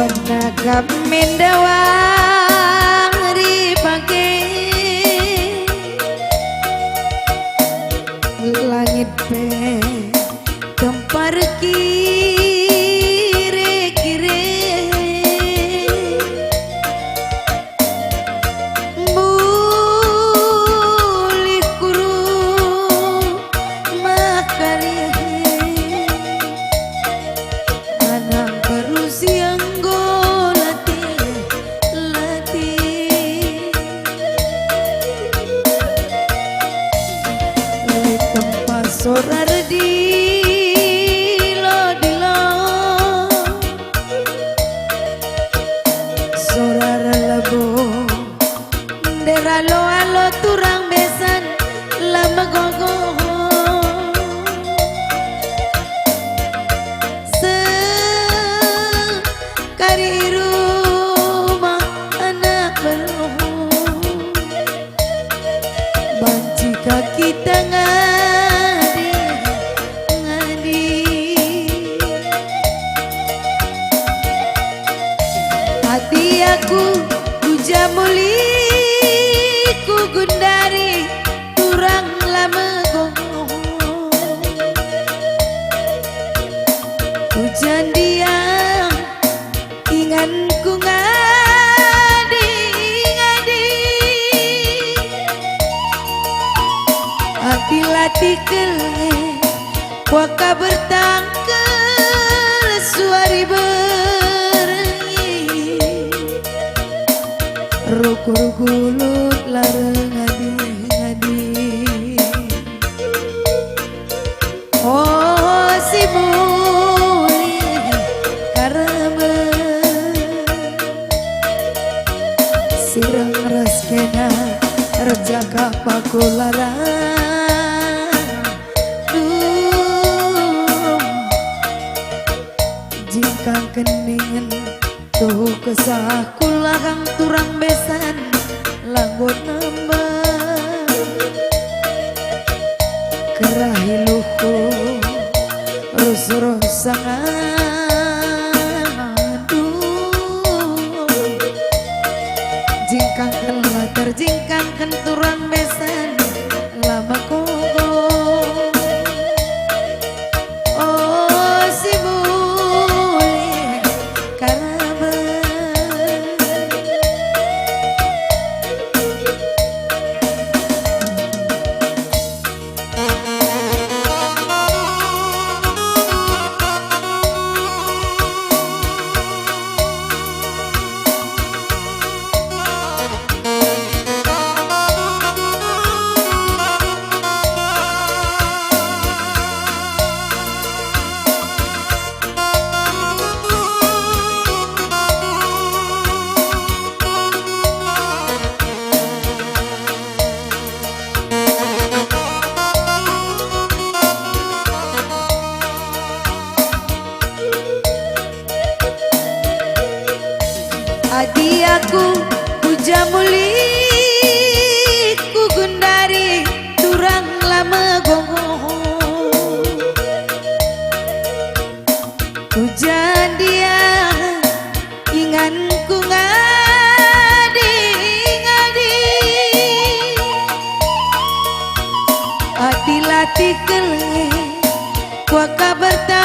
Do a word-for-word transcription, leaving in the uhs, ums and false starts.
Nagap mendawang ripake, langit pe kempar kire-kire. Mulih ku rumah kari, anang berusi enggo latih-latih. Lit tempa sorar dilo-dilo, sorar lebo. Ndera lo-alo turang besan la megogo. Sekari i rumah anak beru, banci ka kita ngadi. Ngadi. Adi aku ku jamuli ku gundari turang la megogo. Ku jandiang inganku ngadi-ngadi. Adi latih kele kuaka bertangkel suari berngi. Rukur gulut la rengadi-ngadi. Oh, si mulih karebe. Sireng ras kena erjaka paku larang. Duh. Jingkang keningen tuhu kesah kulahang turang besan langgut nembah. Kerahi luhur rusur sangat. Jingkangken la terjingkangken turang besan la megogo. Oh, si mulih karebe. Adi aku ku jamuli ku gundari turang la megogo. Ku jandiang inganku ngadi-ngadi. Adi latih kele kuaka berta